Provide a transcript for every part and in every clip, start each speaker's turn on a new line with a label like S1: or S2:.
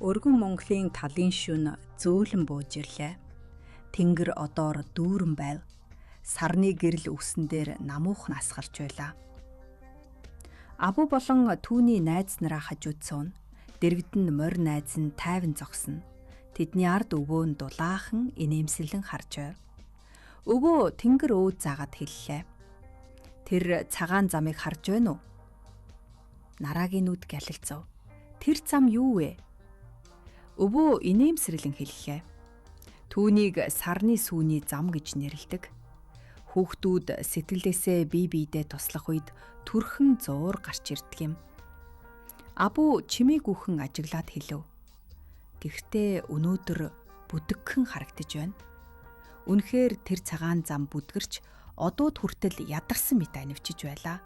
S1: Өргөн Монголын талын шөнө зөөлөн бууж ирлээ. Тэнгэр одоор дүүрэн байв. Сарны гэрэл өвсөн дээр намуухан асгарч байлаа. Абу болон түүний найз нараа хажууд сууна. Дэргэд нь морь найз нь тайван зогсно. Тэдний ард өвөө нь дулаахан инээмсэглэн харж байв. Өвөө тэнгэр өөд заагаад хэллээ. Тэр цагаан замыг харж байна уу? Нараагийн нүд гялалзав. Тэр зам юу вэ? Өвөө инээмсэглэн хэллээ. Түүнийг сарны сүүний зам гэж нэрлэдэг. Хүүхдүүд сэтгэлээсээ бие биедээ туслах үед түрхэн зуур гарч ирдэг юм. Абу чимээгүйхэн ажиглаад хэлэв. Гэхдээ өнөөдөр бүдэгхэн харагдаж байна. Үнэхээр тэр цагаан зам бүдгэрч одууд хүртэл ядарсан мэт анивчиж байлаа.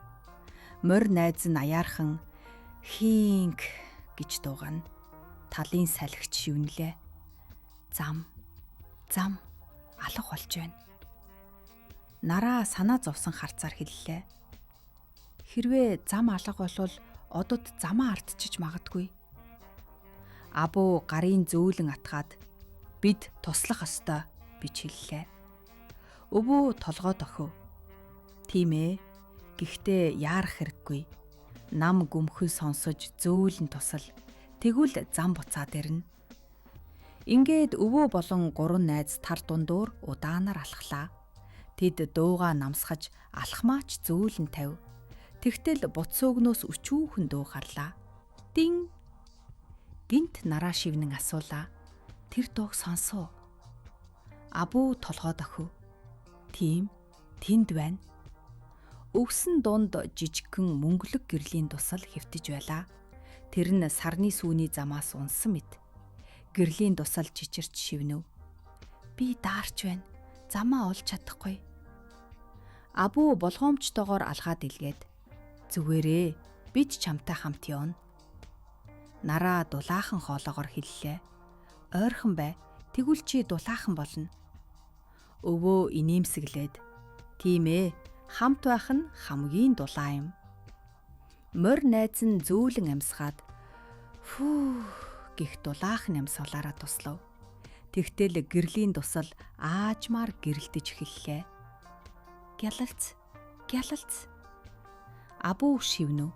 S1: Морь найз нь аяархан хийнг гэж дуугана. Талын салхич шивнэлээ. Зам зам алга болж байна. Нараа санаа зовсон харцаар хэллээ. Хэрвээ зам алга болвол одод замаа ардчиж магадгүй. Абу гарын зөөлөн атгаад бид туслах ёстой гэж хэллээ. Өвөө толгой дохив. Тийм ээ. Гэхдээ яарах хэрэггүй. Нам гүмхэн сонсож зөөлөн тусал. Тэгвэл зам буцаад ирнэ. Ингээд өвөө болон гурван найз тар дундуур удаанаар алхлаа. Тэд дуугаа намсгаж алхмаач зөөлөн тавь. Тэгтэл бутс өгнөөс өчүүхэн дуу гарлаа. Дин гинт нараа шивнэн асуулаа. Тэр дууг сонсов. Абу толгой дохив. Тийм, тэнд байна. Өвсөн дунд жижигхэн мөнгөлөг гэрлийн тусал хэвтэж байлаа. Тэр нь сарны сүүний замаас унсан мэт. Гэрлийн тусал чичирч шивнэв. Би даарч байна. Замаа олж чадахгүй. Абу болгоомжтойгоор алхаад илгээд зүгээрээ бид чамтай хамт явна. Нараа дулаахан хоолоогоор хэллээ. Ойрхон бай. Тэгвэл чи дулаахан болно. Өвөө инээмсэглээд тийм ээ, хамт байх нь хамгийн дулаан юм. Морь найз нь зөөлөн амьсгаад фүү гих дулаахан амьсгалаараа туслав. Тэгтэл гэрлийн тусал аажмаар гэрэлтэж эхэллээ. Гялалц, гялалц. Абу шивнэв.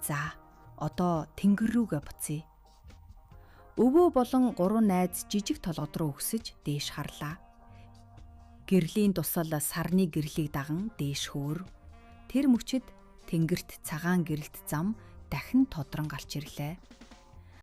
S1: За, одоо тэнгэр рүүгээ буцъя. Өвөө болон гурван найз жижиг толгод руу өсөж дээш харлаа. Гэрлийн тусал сарны гэрлийг даган дээш хөөр. Тэр мөчид тэнгэрт цагаан гэрэлт зам дахин тодрон гарч ирлээ.